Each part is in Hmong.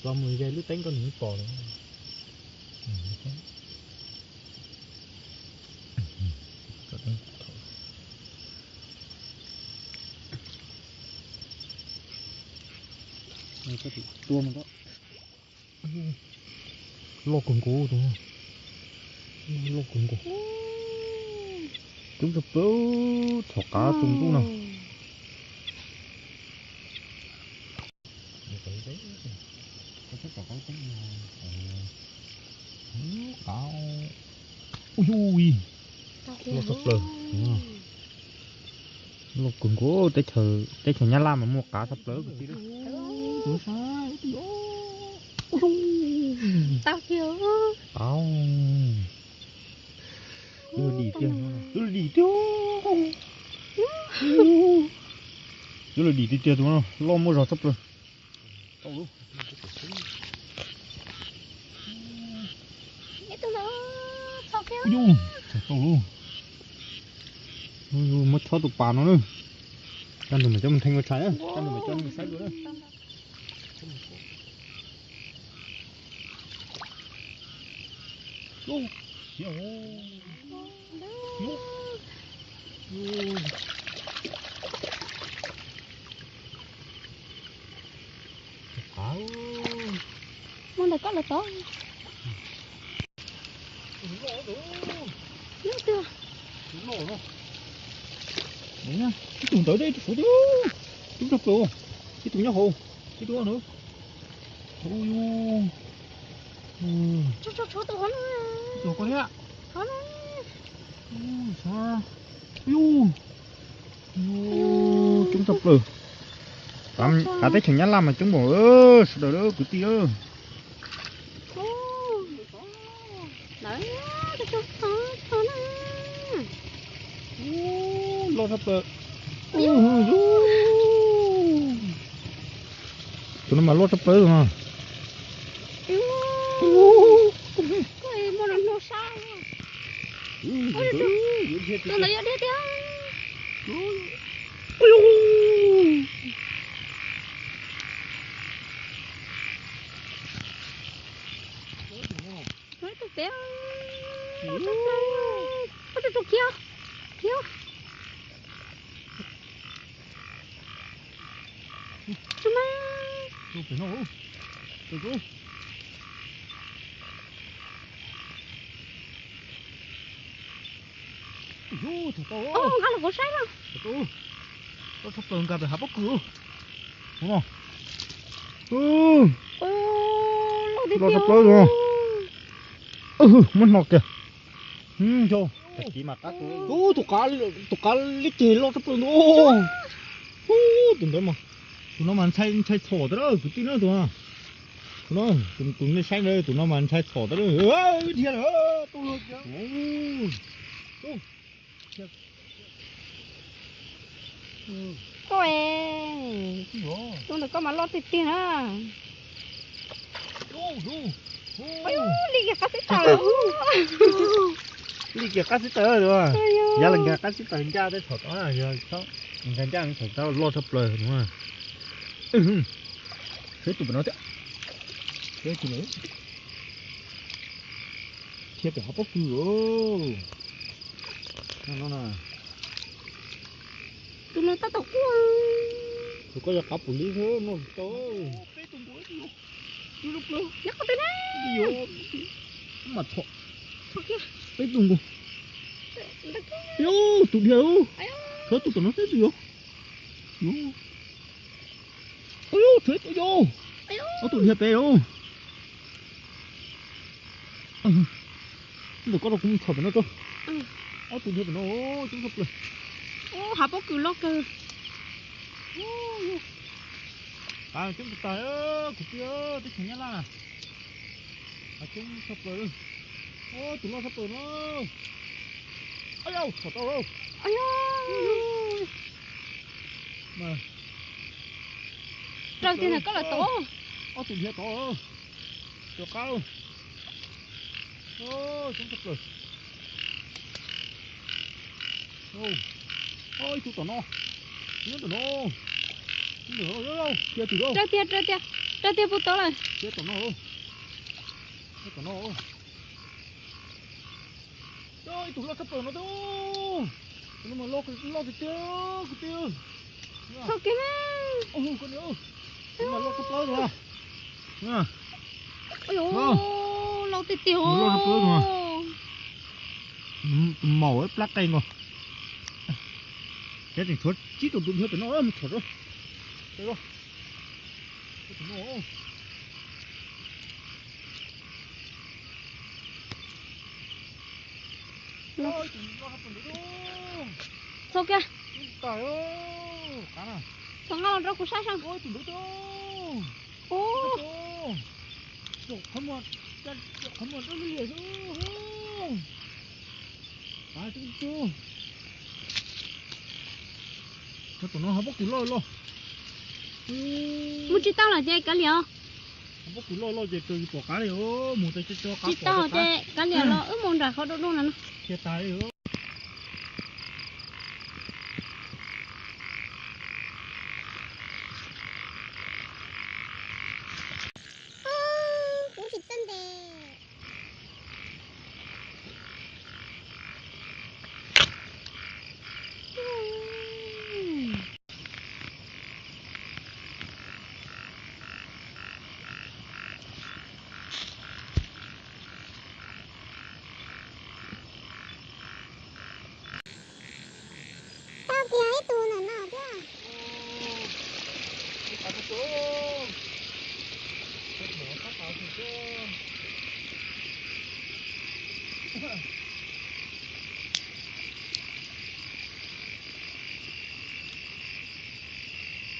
Los mus ze lub teeb koj nws pom lawm. Tua mas, loj kawg nkaus tus, loj kawg nkaus. Coob tshaj plaws, txhom qav tsaus ntuj no. Qav, ui, loj tshaj plaws, loj kawg nkaus. Teb chaws Nyab Laj mas muaj qav tshaj plaws kwv tij. Tau, yuav dim tiag, yuav dim tiag, yuav dim tiag tiag tus no, loj muaj zog tshaj plaws. Tau lub, tau lub, muab chob tus pas no na. Kaj ntug mam coj mus theej ua tshais, kaj ntug mam coj mus saib dua na. Muaj ntawm koj los tod. Ib tug ntawd, ib tug saud, ib tug nyob hauv, ib tug no. Coob tshaj plaws. Qav teb chaws Nyab Laj mas coob npaum, sawv daws kwv tij. Loj tshaj plaws. Tus no mas loj tshaj plaws no. Tus ntawd yuav dhia tiag. Tus pem, tus khiav, khiav. Tus pem no, tus tus. Nkag los kuv saib na. Loj tshaj plaws, nkag pem hav pob kws. Loj tshaj plaws. Muab hno kiag. Tus qav liab ceg loj tshaj plaws ntag. Tus ntawd mas, tus no mas ntshai txhom tag lawm kwv tij na tus. Tus no, tus nej saib ntawd tus no mas ntshai txhom tag lawm. Dhia lawm. Koj, tus ntawm koj mas loj tiag tiag na. Li kiag qab xib taws. Yav las nkag qab xib taws ncaj tej txhom tod, nkag ncaj txhom tod loj tshaj plaws no. Seb tus pem no thiab. Dhia pem hav pob kws. Tus no tab tom quaj. Tus koj yog qav pum li thiab no tau. Peb tus nkaus. Nyob qhov twg na? Mas txhom. Peb tus nkaus. Yus, tus dhia. Khawb tus tom no xwb tus yus. Yus, tshuav ib tus yus. Ob tus dhia pem yus. Ntawm koj rau kuv mus txhom pem no tso. Ob tus dhia pem no coob tshaj plaws. Hav pob kws loj kawg. Coob tag, kwv tij, teb chaws Nyab Laj. Coob tshaj plaws. Tus loj tshaj plaws no. Au, txhom tau lauj. Raws tiag na koj los tod. Ob tus dhia tod. Cov qab. Coob tshaj plaws. Ib tug tom no, nyob tom no, nyob tom no, cia tus rau. Rau tiag, rau tiag, rau tiag puas tau lawm. Cia tom no, cia tom no. Ib tug loj tshaj plaws no tus, tus no mas loj tiag tiag kwv tij. Txhob kiag mas. Tus no mas loj tshaj plaws no. Loj tiag tiag. Tus maum plab qe nkaus. Ces tseem tshuav tsib tug tus dhia pem no mus tshom rau. Txhob kiag. Txhob nqa los rau kuv saib saib. Ub. Tus no ho pob kws loj loj. Mus tsis tau lawm ces kav liam os. Ho pob kws loj loj ces pom qab li, mus tsis tau ces kav liam los wb mus nram qhov dub dub no no. Kuv tsis txawj ntes. Tau kiag ib tug ntawm no thiab.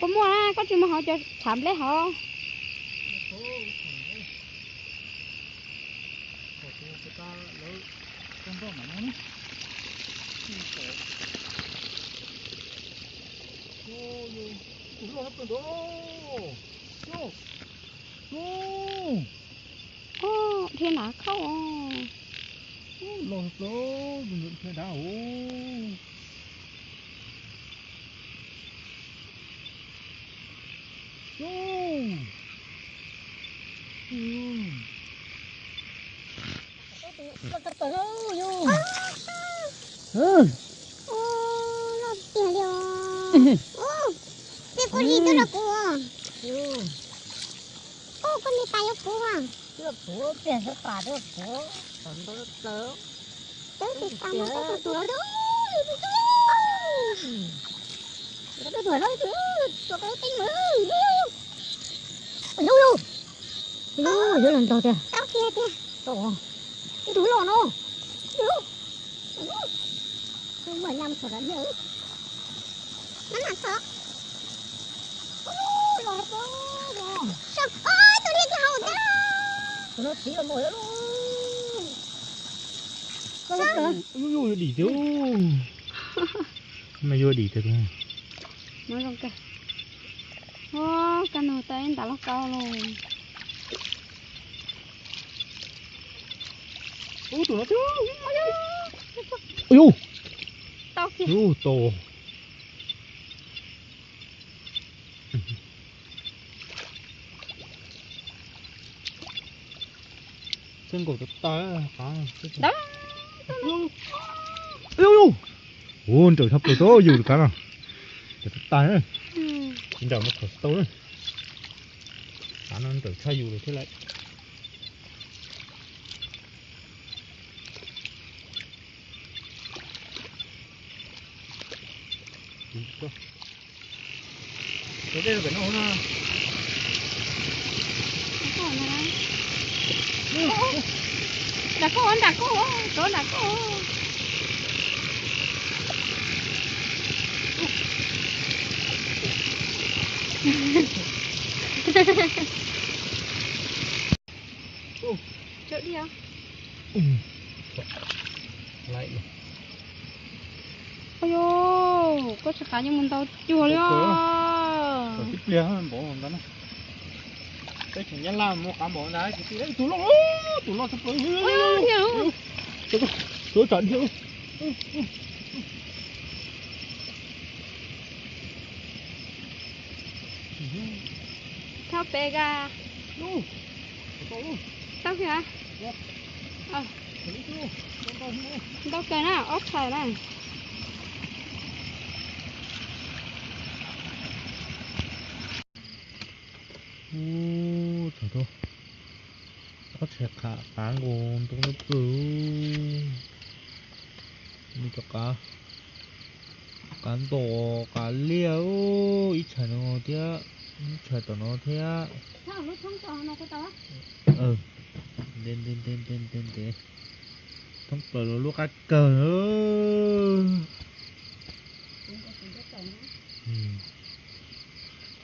Koj muaj na, koj tsis muaj hauv cov tshav nplej hov. Dhia nram khauj. Los dhia nram. Loj tiag li os. Tej koj ris coj rau kuv. Koj me pas yuav puv. Twb puv tiag, xyov pas twb puv, tom ntau plaws. Twb tsis tas mus, twb tsis tas mus. Twb tuag lawm, twb tuag lawm, twb tuag lawm. Ub, ub, ub, yuav los ntog tiag. Tau kiag tiag. Tau. Ib tug loj no. Ub. Ub. Ub, mas nyam txhom rau niam. Mab mam txhom. Ub, los tau. Ub, tus liaj kiag hauv tiag. Tus no siv los mus lawm. Ub, ub, yuav dim tiag. Mas yuav dim tiag. Ub, kab nug tau ib ntas loj kau lauj. Ub, tus no tiag. Ub, tau. Txhawb nkaus tas tas. Ub, nrawm tshaj plaws tau yus lawm kav no. Nrawm tas tas, nrawm no khaws tsis tau na. Kav no nrawm tshaj yus lawm thiab lawm. Tus dej pem no na. Nram koj, nram koj, rov nram koj. Tsaws dej os. Ua yus, koj tsis qav nyob mus ntau cuag li os. Tib pliag npaum ntawd na. Peb tseem nyab laj mus qav npaum ntawd, tus loj, tus loj tshaj plaws. Tus tsam dhia. Peb ga. Tau kiag. Ntau kawg na, ob txhais na. Ub, txog ob txhais qhav qav nkaus ntau kawg. Nws cov qav, qav ntom qav liaj, ib txhais no thiab, ib txhais tom no thiab. Ntev ntev ntev ntev ntev, thoob plaws los lub qab kawg.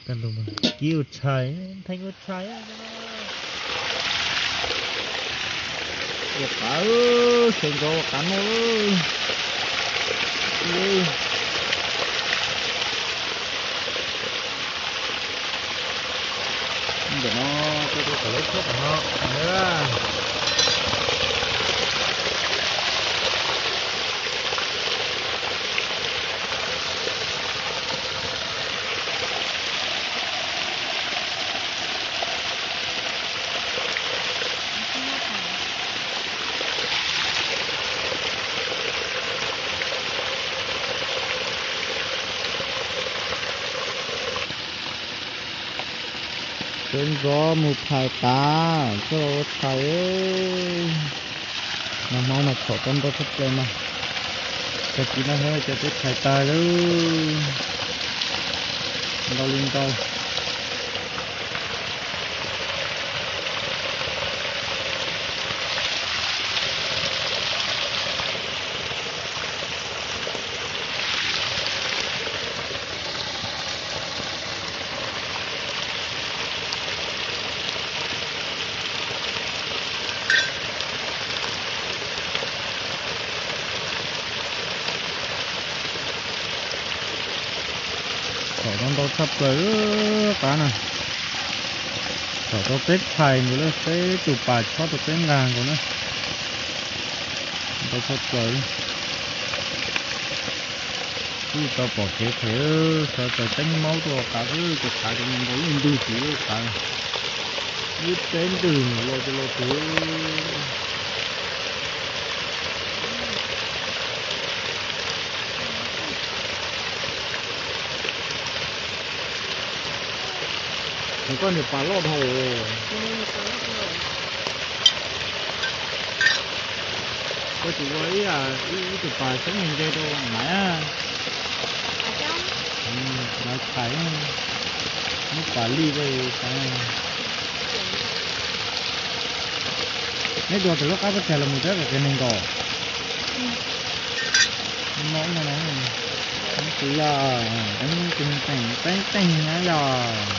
Kaj ntug mas kib ua tshais, theej ua tshais. Ua qav, sawv ntxov ua qav noj. Ntawm no, tua tua kom lawv tshuab kom no. Sawv ntxov mus phais qav coj los ua tshais. Nag hmo mas txhom tau ntau tshaj plaws mas, tag kis no ces peb phais tag lawm. Ntau li ntau. Txhom tau ntau tshaj plaws qav na. Txhom tau peb txhais nkaus lawm, peb tus pas chob tau peb nqag nkaus na. Ntau tshaj plaws. Twb tsis tau pom kev qhia, sawv tsees teeb maub tuaj qav xwb, cov qav cov no ntau lub ntug tiv lub qav. Lub teb ntws los cov los tus. Koj niag pas loj dhau. Koj tsis ua ib, ib tus pas xeeb nce rau maiv, maiv txhais, muab pas lij xeeb. Neb dua tawm lub qab pob txhais los mus teb kom kiag neeg nkaus. No no no, tus yog teeb teeg teeb teeg na yog.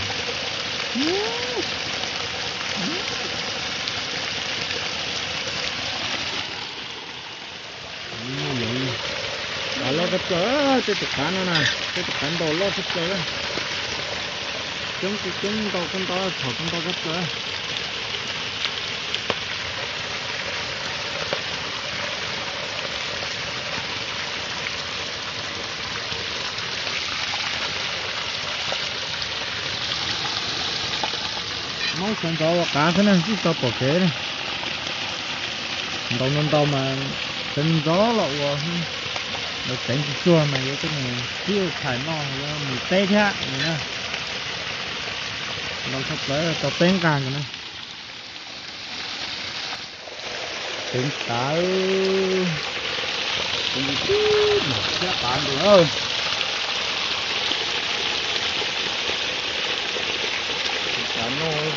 Qav loj tshaj plaws, tej tus qav no na, tej tus qav ntaus loj tshaj plaws. Coob kuj coob, ntau kuj ntau, txhom kuj ntau tshaj plaws. Maub sawv ntxov ua qav xwb na, tsis tau pom kev na. Ntaus ntau ntau mas sawv ntxov los ua, lawv teev tsis tsuag mas yuav tuaj mus kib ua tshais noj, yuav mus teb thiab no na. Ntau tshaj plaws tau peb nqag nkaus na. Teev tav, teev tib mam thiab qav nkaus na. Teev tav noj.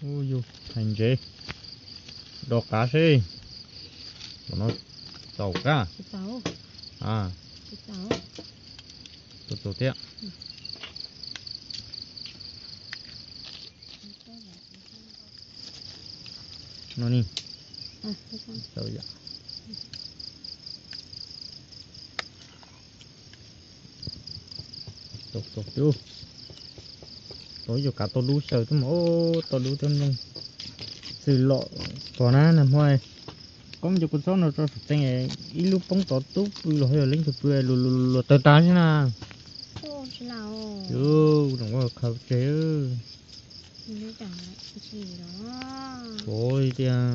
Ub yus hais ntsev, do qav seb, no txaus kab, txaus thiab. No ne, Tau yom. Tau, tau, tau, yuav kav tau dub xyaw twb mas, tau dub twb nplooj. Txwm lom tod na, nag hmo koj mus cov kua txob no rau saum tsev, ib lub poob tod tub pw los yog leej twg pw luag tawg tag xwb na. Khaws tseg. Ua tiag.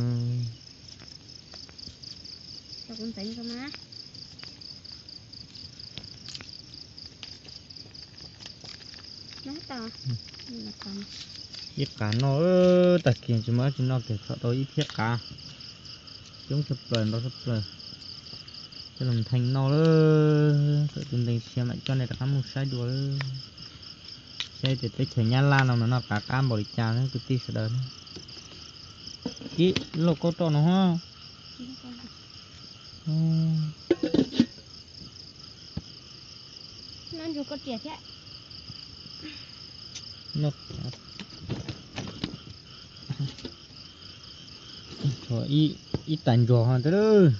Ib qav noj, tag kis tsis muaj dab tsi noj kiag txhom tau ib phiab qav. Coob tshaj plaws ntau tshaj plaws. Coj los nthee noj lawm, thaum twg ntees siav mam coj nej rov qab mus saib dua lawm. Saib tias teb chaws Nyab Laj no mas noj qav qab npaum li cas na kwv tij sawv daws. Ib lauj kaub roj no. Ib tais ntsuag ho ntawd,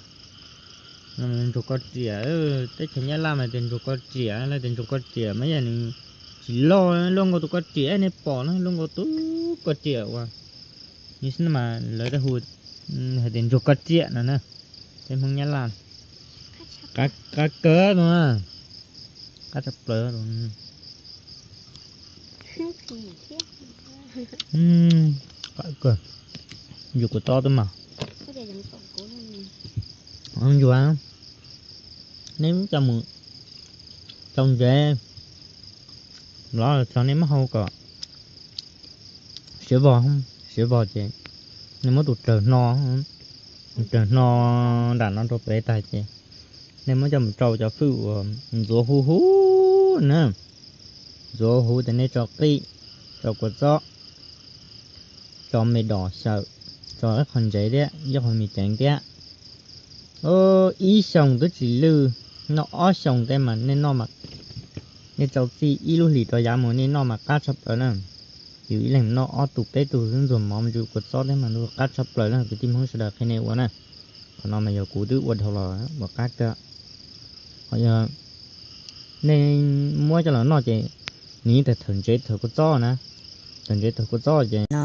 ntsuag koj riam, teb chaws Nyab Laj mas tias ntsuag koj riam, lawv tias ntsuag koj riam mas yog nws tsis loj, luaj nkaus tus koj riam nej pom na, luaj nkaus tus koj riam uas nws xwb mas lawv hu hais tias ntsuag koj riam no na. Peb Hmoob Nyab Laj qab kawg no, qab tshaj plaws. Qab kawg, ntsuag kua txob twb mas. Ntsuag, nej muab coj mus tsau ntsev los txog nej muab hau kom siav vog, siav vog ces nej muab tus raws hno, raws hno nram no rau pem tag ces nej muab coj mus rau cov fwj uas ntxuav huv huv na, ntxuav huv ces nej tso qij, tso kua txob, tso me dos xyaw, tso ib qho ntsev thiab ib qho me ceev thiab. Ib xyoos twb tsis lwj, noj ob xyoos tej mas nej noj mas, nej txaus txij ib lub hlis rau yav mus nej noj mas qab tshaj plaws na. Yus ib leeg noj ob tug peb tug xwb ntxuag mov mus ntsuag kua txob thiab mas ntuj qab tshaj plaws na kwv tij Hmoob sawv daws qhia nej ua na. Qhov no mas yog kuv twb ua dhau los ua qab kawg. Ho yog nej muab coj los noj ces nws yeej tawg thawm ntsev thawm kua txob na, thawm ntsev thawm kua txob ces no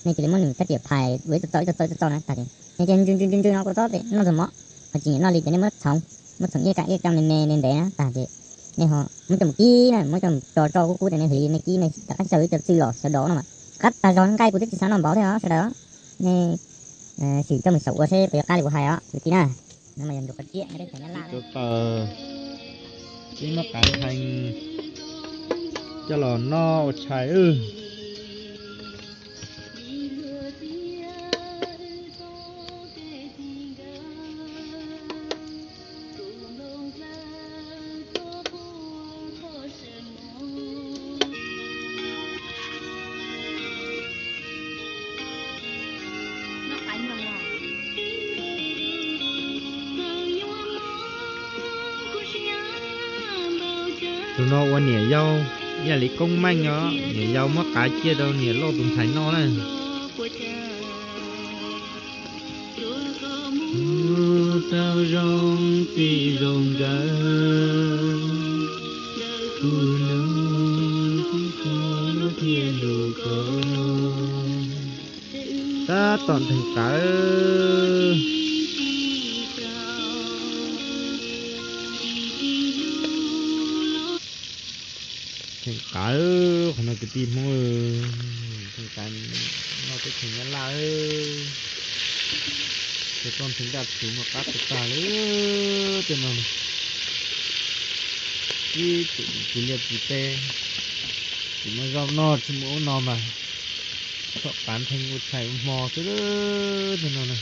nej cia li muab nws kab riam phais ua ib txoj txoj ib txoj txoj ib txoj txoj na tag ces nej cia li ntsuj ntsuj ntsuj ntsuj no kua txob ces noj ntxuag mov. Ho tsis nyiam noj li ces nej muab txhoov, muab txhoov ib ka ib ka me me me ntev na tag ces nej ho muab coj mus kib na, muab coj mus tso tso kub kub ces nej hliv nej kib nej rov qab xyaw ib co txwj los xyaw dov no mas qab tag zog nqaij kuv twb tsis xav noj npaum thiab os sawv daws. Nej sim coj mus xyaum ua seb puas yuav qab li kuv hais os kwv tij na. No mas yog ntsuag koj riam nyob teb chaws Nyab Laj. Ib muab qav nthee coj los noj ua tshais. Tus no ua niam yau, ib yam li koob meej os, niam yau muab qav cia rau niam loj tus ntxhais noj na. Tau zoo txij zoo nkawm, kuv hnub tib qho lub thiaj lus ko. Tab tom ntheem qav. Ntheem qav, qhov no kwv tij Hmoob, ntheem qav noj teb chaws Nyab Laj. Ces toj ntheem daj txuv mas qab tag tag li. Tej no ib txwm tsis liaj tsis teb, tsis muaj zaub noj tsis muaj ub no mas txhob qav ntheej ua tshais ua hmo xwb tej no na.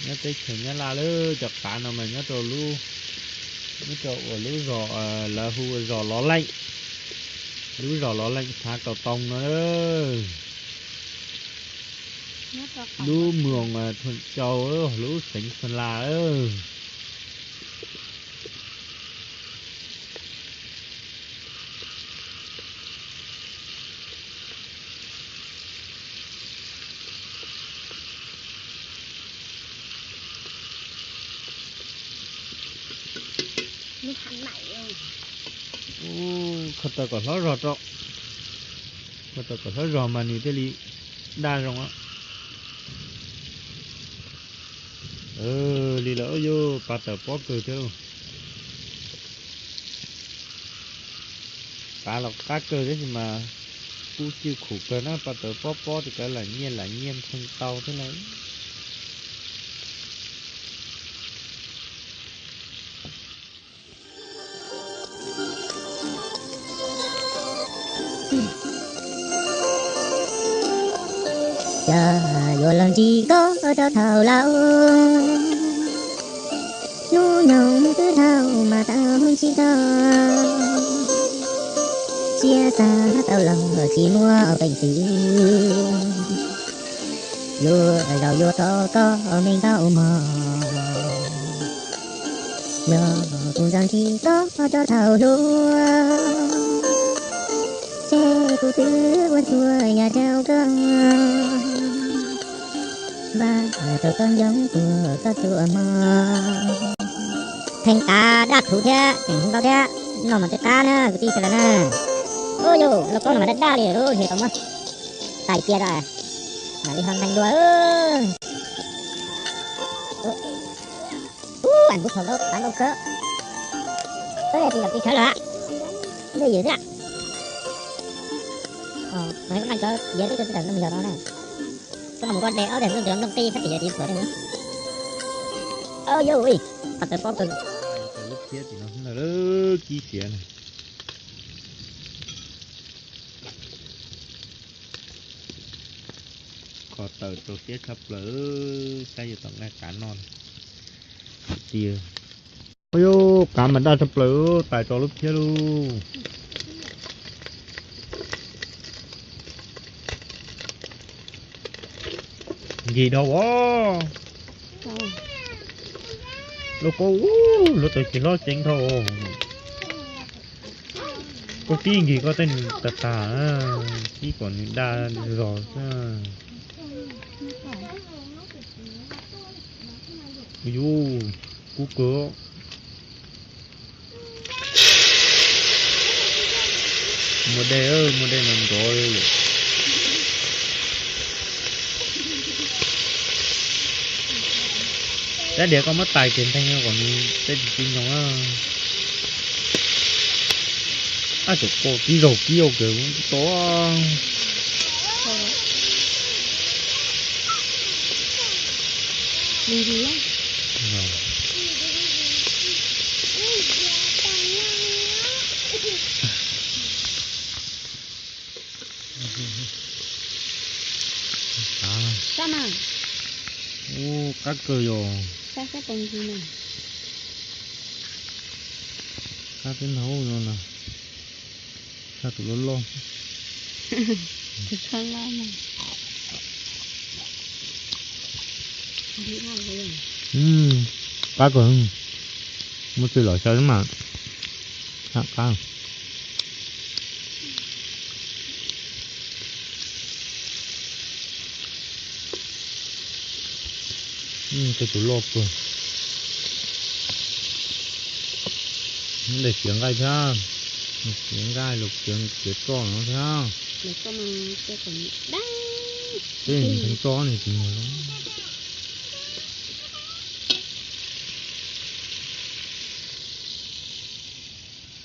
Nyob teb chaws Nyab Laj lawm cov qav no mas nyob rau lub, nyob rau uas lub zos, lawv hu zos Lov Leej, lub zos Lov Leej xav Kaus Toos no. Lub moos Thuam Cau, lub xeev Xa Las. Kho taws kom hlob zog rau. Kho taws kom hlob zog mas nws thiaj li daj zoo. Li lawm, yus pa taws pob kawg thiab lauj. Pa los qab kawg tab sis mas kuj cwj khum kawg na, pa taws pob pob ces kav lam nyiaj lam nyiaj ntheej tau thiab lawm. Cas yuav los ntsib koj rau thaum laus, hnub nyoog twb dhau mas tau hnub tsis tau, siab xav tau los tsis muaj peev xwm, yuav zaum yuav tau koj me nkauj mog. Yog kuv txawm ntsib koj rau thaum hluas, ces kuv twb ua txhua yam rau koj, npaj rau koj ncoo tuag koj txhua hmo. Theej qab daj thuv thiab tseem hu nkauj thiab, noj mas twb qab na kwv tij sawv daws na. Ua yus lauj kaub no mas daj daj li lub, nrhiav tau muab tais cia tau, mam li ho nqee dua. Ub, kuv thaum nkauj qab nkauj kawg. Ib yam li sawv lawm, ib yam li xwb. Mas koj nqee cov yiav twb tsis tawm nplooj yog no na. Koj mus koj de ob daim nplooj nplooj qij sab tim yog tim thuam na. Au yau, pas tawv pob kawg. Lub phiab tim no lawm kib siav na. Kho taws rau siab tshaj plaws, saib yuav tom nqaij qav noj tiag. Ua yus qav mas daj tshaj plaws, tais rau lub phiab lauj. Nkig dhau os. Lauj kaub, lub tawv tsis hlob ceev dhau. Koj kib nkig koj tej nws tag tag, kib kom nws daj zog xwb. Yus kub kawg. Muaj dej, muaj dej no nrov li. Dab diav koj muab tais kiag ntheej kom nws tej tsis tsis nyoos. Ab, tus koj tib zaug kib ua kawg to. Ub, qab kawg yos. Qab tib nrhau no na. Tshaj tus loj loj. Qab kawg. Muab txwj lom xyaw mas qab. Tej tus loj kawg. Lawv txiav nqaij thiab, txiav nqaij los txiav roj no thiab. Tej ntheev roj ne tsis muag zoo.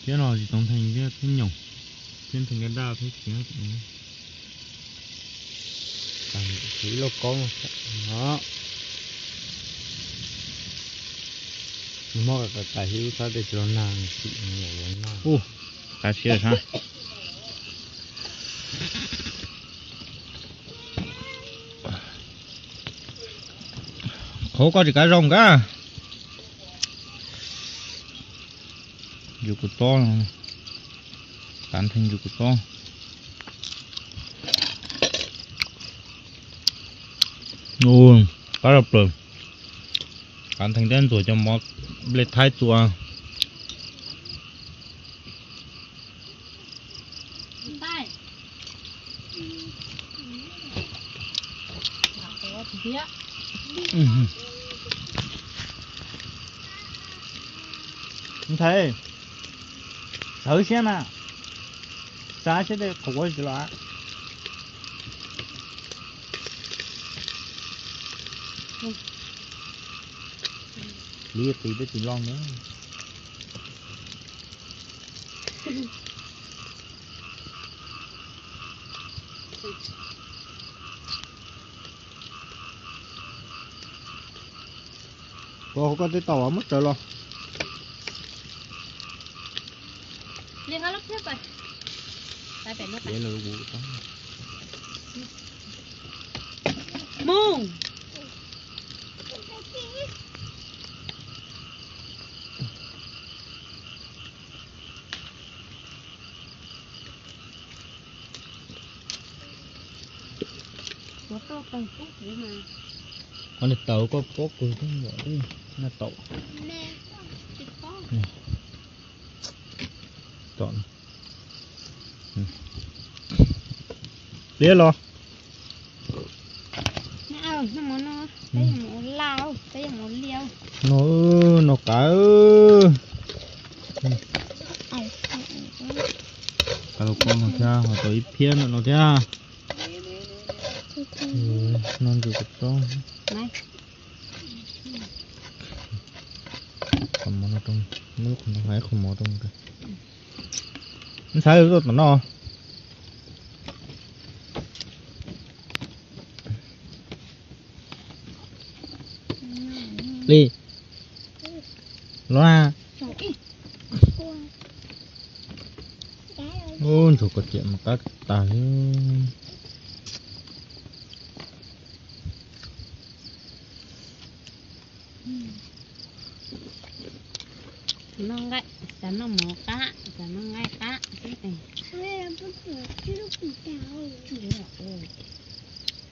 Thiab no tsis tau ntheev thiab, nyoos thiab, ntheev daj daj thiab tsis. Ib lauj kaub no, nws muab tais tais hib lub sab tej tsis los nag, sim los nag. Ub, qab siab sab. Qhov koj tsis kav zoo kab. Yus kuv tob, tav ntheev yus kuv tob. Ub, qab los plaws. Qab ntheev thiab ntxuag cov mov nplej thaib txua. Ntxhais, sawv siab mas, xav siab tej qhov quav tsis los. Lub qis peb tsis loj na. Koj, koj tej tau muab tsaws los. Mus. Qhov niag taws koj pob kws thiab nyob ub, noj tau. Tom pliab los. No, no qav. Qav los koj no thiab, ho tau ib phiab no no thiab. No ntsws kua txob. Qhov mov no rau, muab qhov no hais qhov mov rau. Ntxhais tuaj tom no. Li, los na. Ub, ntsuag koj ciam mas qab tag li. Noj nqaij, xav noj mov qab, xav noj nqaij qab xwb es.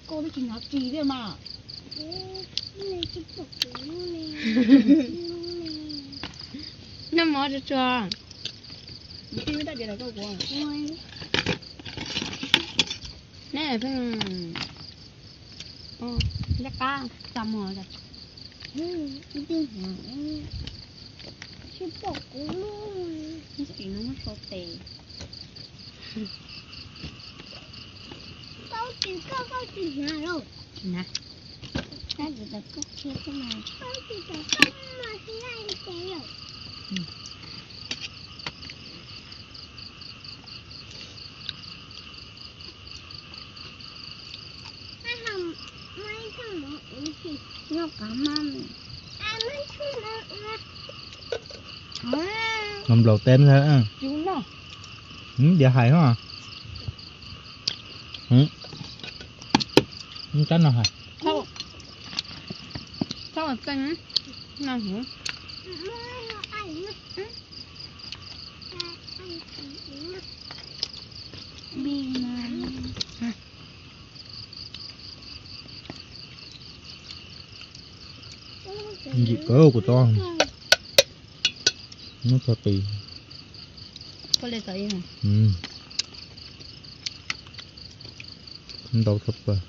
Koj twb tsis hnov ris thiab mas. Noj mov tsuag tsuag. Neb pheej liab qab txaj muag. Tsis pom kuv lub. Ib txwm no muab sau tes. Koj tsis, koj, koj tsis hnav los? Tsis hnav. Koj tsis tau koj khiav xwb mas. Koj tsis tau koj mas xwb na li ces yom. Nplaum teb ntag. Diav hais no. Kab no hais. Txhob txeej no hov. Ntsim kawg kuv tau. Nub txog qis. Ntau tshaj plaws.